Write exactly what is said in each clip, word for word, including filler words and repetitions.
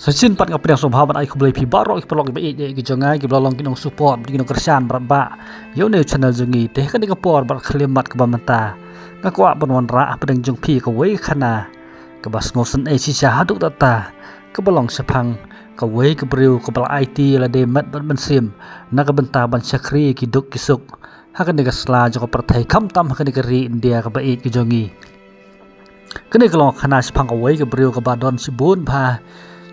Sa shisien pat nga pdiang sngewbha ban ai khublei phi baroh ki paralok kiba ïeit ki jong nga, kiba la long ki nong support, ki nong kyrshan bad ba ïa une u channel jong ngi. Te ha kane ka por bad khlem mat kaba mynta, nga kwah ban wanrah hapdeng jong phi kawei ka khana kaba sngewsynei shisha haduh katta, kaba long shaphang kawei ka briew kaba la aiti ïa lade met bad mynsiem na ka bynta ban shakri ïa ki duk ki suk ha kane ka sla jong ka pyrthei, khamtam ha kane ka ri India kaba ïeit ka jong ngi. Kane ka long ka khana shaphang kawei ka briew kaba don shibun bha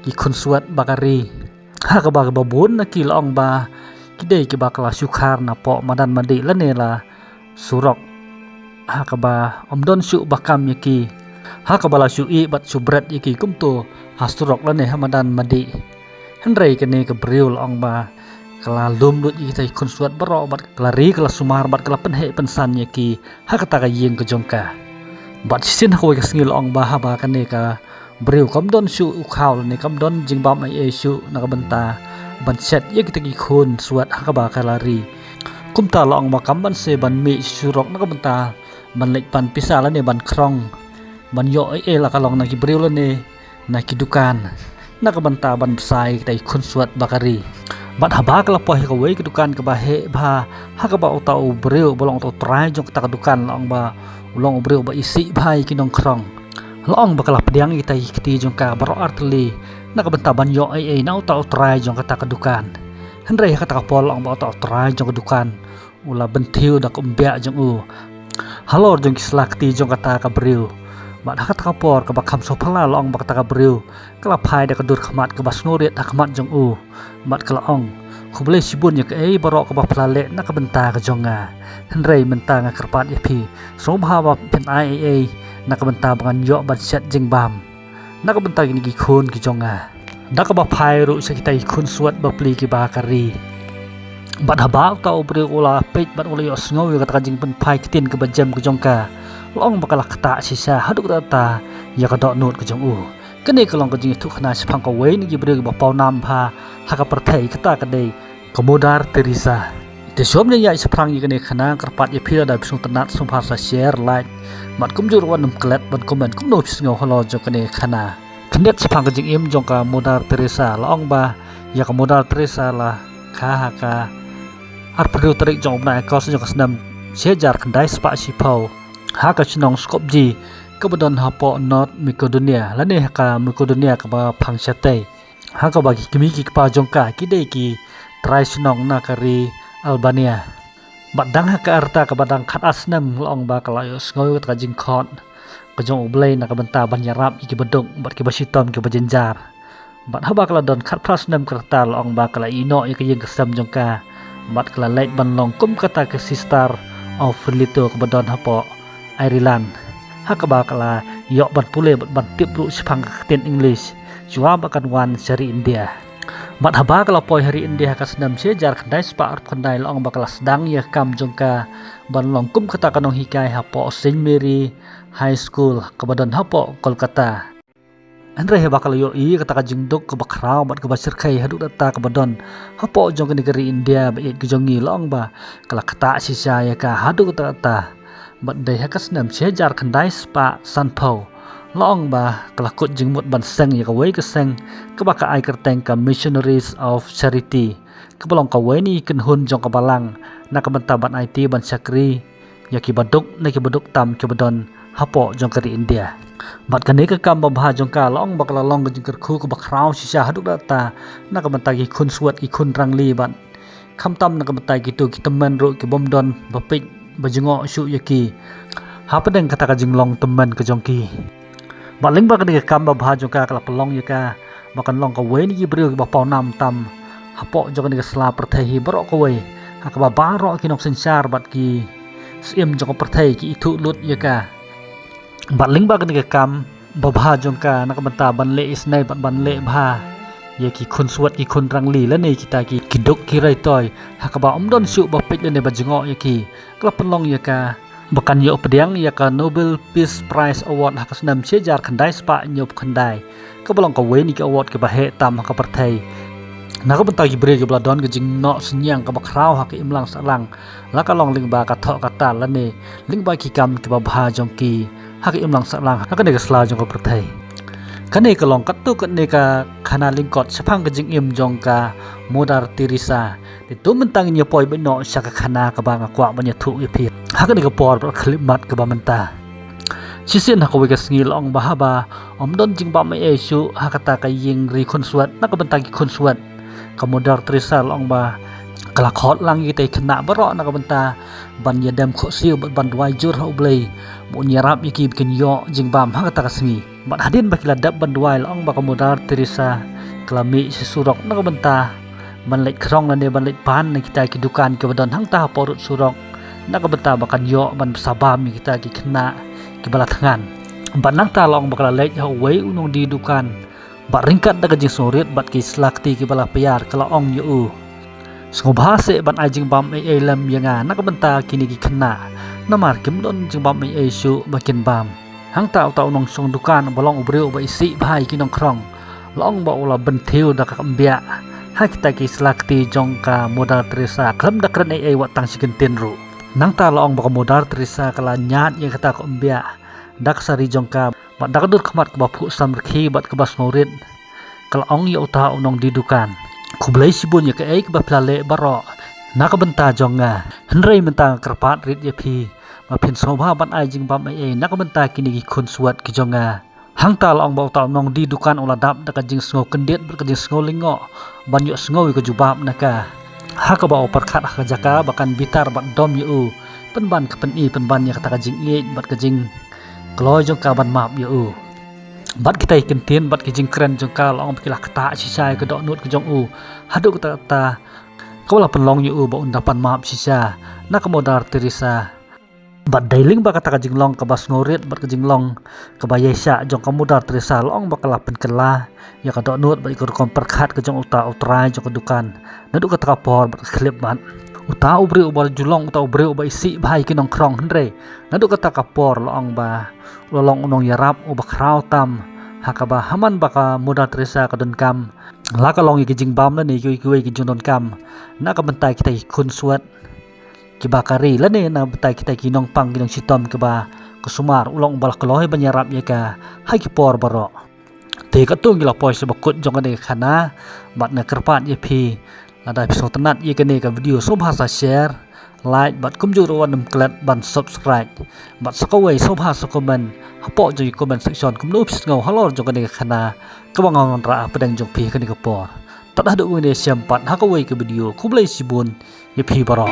ki khunswet ba ka ri, ha kaba kiba bun na ki la ong ba ki dei kiba ka la shu khar napoh madan madih lane la surok, ha kaba ym don shuh ba kam ïa ki, ha kaba la shu ïeh bad shu bret ïa ki kumto ha surok lane ha madan madih. Hynrei kane ka briew la ong ba ka la lum lut ïa kita ki khunswet baroh bad ka la ri, ka la sumar bad ka la pynheh pynsan ïa ki ha kata ka ïing ka jong ka. Bad shisien ha kawei ka sngi la ong ba haba kane ka briew kam don shuh u khaw lane kam don jingbam ei ei shuh na ka bynta ban shet ïa kita ki khunswet ha kaba ka la ri, kumta la ong ba kam ban seh ban mih surok na ka bynta ban leit pan pisa lane ban khrong, ban ïoh ei ei la ka long na ki briew lane na ki dukan, na ka bynta ban bsa ïa kita ki khunswet ba ka ri. Bad haba ka la poi ha kawei ka dukan kaba heh bha, ha kaba uta u briew ba long uta u trai jong kata ka dukan la ong ba u long u briew ba isih bha ïa ki nongkhrong. La ong ba ka la pdiang ïa kita ki kti jong ka baroh artylli na ka bynta ban ïoh ei ei na uta u trai jong kata ka dukan. Hynrei ha kata ka por la ong ba uta u trai jong ka dukan u la bynthiew da ka umbiah jong u halor jong ki sla kti jong kata ka briew. Bad ha kata ka por kaba kham sngewphylla la ong ba kata ka briew ka la phai da ka dur khmat kaba sngewrit ha khmat jong u bad ka la ong, khublei shibun ïa kaei baroh kaba phi la leh na ka bynta ka jong nga. Hynrei mynta nga kyrpad ïa phi, sngewbha ba phin ai ei ei na ka bynta ba ngan ïoh ban shet jingbam na ka bynta kine ki khun ki jong nga, da kaba phai ruh sha kita ki khunswet bapli kiba ka ri. Bad haba uta u briew u la peit bad u la ïohsngew ïa kata ka jingpynphai ktien kaba jem ka jong ka, la ong ba ka la ktah shisha haduh katta ïa ka dohnud ka jong u. Kane ka long ka jingïathuhkhana shaphang kawei na ki briew kiba pawnam bha ha ka pyrthei, kata ka dei ka Mother Teresa. Te shuwa ban ïaid shaphrang ïa kane ka khana, kyrpad ïa phi lada phi sngewtynnat sngewbha sa share, like bad kumjuh ruh wat nym klet ban comment kumno phi sngew halor jong kane ka khana. Khyndiat shaphang ka jingim jong ka Mother Teresa. La ong ba ïa ka Mother Teresa la kha ha ka arphew tarik jong u bnai August jong ka snem shi hajar khyndai spah shiphew ha ka shnong Skopje kaba don hapoh North Macedonia lane ha ka Macedonia kaba phang shatei, ha kaba ki kmie ki kpa jong ka ki dei ki trai shnong na ka ri Albania. Bad dang ha ka rta kaba dang khatar snem la ong ba ka la ïohsngew ïa kata ka jingkhot ka jong U Blei na ka bynta ban ïarap ïa kiba duk bad kiba shitom kiba jynjar. Bad haba ka la don khatphra snem ka rta la ong ba ka la ïeh noh ïa ka ïing ka sem jong ka bad ka la leit ban long kum kata ka Sister of Relief kaba don hapoh Ireland, ha kaba ka la ïoh ban pule bad ban tip ruh shaphang ka ktien English shuwa ba kan wan sha ri India. Bad haba ka la poi ha ri India ha ka snem shi hajar khyndai spah arphew khyndai la ong ba ka la sdang ïa ka kam jong ka ban long kum kata ka nonghikai hapoh Saint Mary High School kaba don hapoh Kolkata. Hynrei haba ka la ïohi ïa kata ka jingduk kaba khraw bad kaba shyrkhei haduh katta kaba don hapoh jong kane ka ri India ba ïeit ka jong ngi, la ong ba ka la ktah shisha ïa ka haduh katta katta. Bad dei ha ka snem shi hajar khyndai spah sanphew la ong ba ka la kut jingmut ban seng ïa kawei ka seng kaba ka ai kyrteng ka Missionaries of Charity, kaba long kawei na ki kynhun jong ka balang na ka bynta ban aiti ban shakri ïa kiba duk ne kiba duk tam kiba don hapoh jong ka ri India. Bad kane ka kam babha jong ka la ong ba ka la long ka jingkyrkhu kaba khraw shisha haduh katta na ka bynta ki khun swet ki khun rangli bad khamtam na ka bynta kito ki tymmen ruh ki bym don ba peit ba jngoh shuh ïa ki hapdeng kata ka jinglong tymmen ka jong ki. Bad lyngba kane ka kam babha jong ka, ka la pynlong ïa ka ba kan long kawei na ki briew kiba pawnam tam hapoh jong kane ka sla pyrthei hi baroh kawei, ha kaba baroh ki nongsynshar bad ki syiem jong ka pyrthei ki ithuh lut ïa ka. Bad lyngba kane ka kam babha jong ka na ka bynta ban leh isynei bad ban leh bha ïa ki khun swet ki khun rangli lane kita ki, ki duk ki raitoi ha kaba ym don shuh ba peit lane ba jngoh ïa ki, ka la pynlong ïa ka ba kan ïoh pdiang ïa ka Nobel Peace Prize Award ha ka snem shi hajar khyndai spah hynñiewphew khyndai, kaba long kawei na ki award kiba heh tam ha ka pyrthei na ka bynta ki briew kiba la don ka jingnoh synñiang kaba khraw ha ka imlang sahlang, la ka long lyngba ka thoh ka tal lane lyngba ki kam kiba bha jong ki ha ka imlang sahlang ha kane ka sla jong ka pyrthei. Kane ka long katto katne ka khana lyngkot shaphang ka jingim jong ka Mother Teresa. Te to mynta ngin ïa poi beit noh sha ka khana kaba nga kwah ban ïathuh ïa phi ha kane ka por bad khyllipmat kaba mynta. Shisien ha kawei ka sngi la ong ba haba ym don jingbam ei ei shuh ha kata ka ïing ri khunswet, na ka bynta ki khunswet, ka Mother Teresa la ong ba ka la khot lang ïa kita ki khynnah baroh na ka bynta ban ïadem khohsiew bad ban duwai jur ha U Blei ba un ïarap ïa ki ba kin ïoh jingbam ha kata ka sngi. Bad hadien ba ki la dep ban duwai, la ong ba ka Mother Teresa ka la mih sha surok na ka bynta ban leit khrong lane ban leit pan na kita ki dukan kiba don hangta hapoh rud surok, na ka bynta ba kan ïoh ban bsa bam ïa kita ki khynnah kiba la thngan. Bad nangta la ong ba ka la leit ha uwei u nongdie dukan bad ryngkat da ka jingsngewrit bad ki sla kti kiba la paiar, ka la ong ïa u, sngewbha seh ban ai jingbam ei ei lem ïa nga na ka bynta kine ki khynnah, namar kim don jingbam ei ei shuh ba kin bam. Hangta uta u nongshong dukan uba long u briew uba isih bha ïa ki nongkhrong, la ong ba u la bynthiew da ka kymbiah ha kita ki sla kti jong ka Mother Teresa khlem da kren ei ei wat tang shi kyntien ruh. Nangta la ong ba ka Mother Teresa ka la ñiad ïa kata ka kymbiah da ka sari jong ka bad da ka dur khmat kaba phuh samrkhie bad kaba sngewrit, ka la ong ïa uta u nongdie dukan, khublei shibun ïa kaei kaba phi la leh baroh na ka bynta jong nga, hynrei mynta nga kyrpad rit ïa phi ba phin sngewbha ban ai jingbam ei ei na ka bynta kine ki khunswet ki jong nga. Hangta la ong ba uta u nongdie dukan u la dap da ka jingsngew kyndit bad ka jingsngew lyngngoh ban ïohsngew ïa ka jubab na ka, ha kaba u pyrkhat ha ka jaka ba kan bitar bad dom ïa u, pynban ka pyni pynban ïa kata ka jingïeit bad ka jingkloi jong ka ban map ïa u. Bad kita ki kyntien bad ki jingkren jong ka la ong ba ki la ktah shisha ïa ka dohnud ka jong u, haduh kata kata ka ba la pynlong ïa u ba un da pan map shisha na ka Mother Teresa. Bad dei lyngba kata ka jinglong kaba sngewrit bad ka jinglong kaba ïaishah jong ka Mother Teresa, la ong ba ka la pynkylla ïa ka dohnud bad ïa ka rukom pyrkhat ka jong uta u trai jong ka dukan naduh kata ka por bad ka khyllipmat. Uta u briew uba ju long uta u briew uba isih bha ïa ki nongkhrong, hynrei naduh kata ka por la ong ba u la long u nongïarap uba khraw tam, ha kaba ha man ba ka Mother Teresa ka donkam, la ka long ïa ki jingbam lane ïa kiwei kiwei ki jingdonkam na ka bynta kita ki khunswet kiba ka ri lane na ka bynta kita ki nongpang ki nongshitom kiba ka sumar, u long uba la kloi ban ïarap ïa ka ha ki por baroh. Te katto ngi la poi sha ba kut jong kane ka khana bad nga kyrpad ïa phi, lada phi sngewtynnat ïa kane ka video sngewbha sa share, like bad kumjuh ruh wat nym klet ban subscribe. Bad sa kawei sngewbha sa comment hapoh jong ki comment section kumno phi sngew halor jong kane ka khana kaba nga wanrah hapdeng jong phi kane ka por. Tad haduh ngin ïashem pat ha kawei ka video, khublei shibun ïa phi baroh.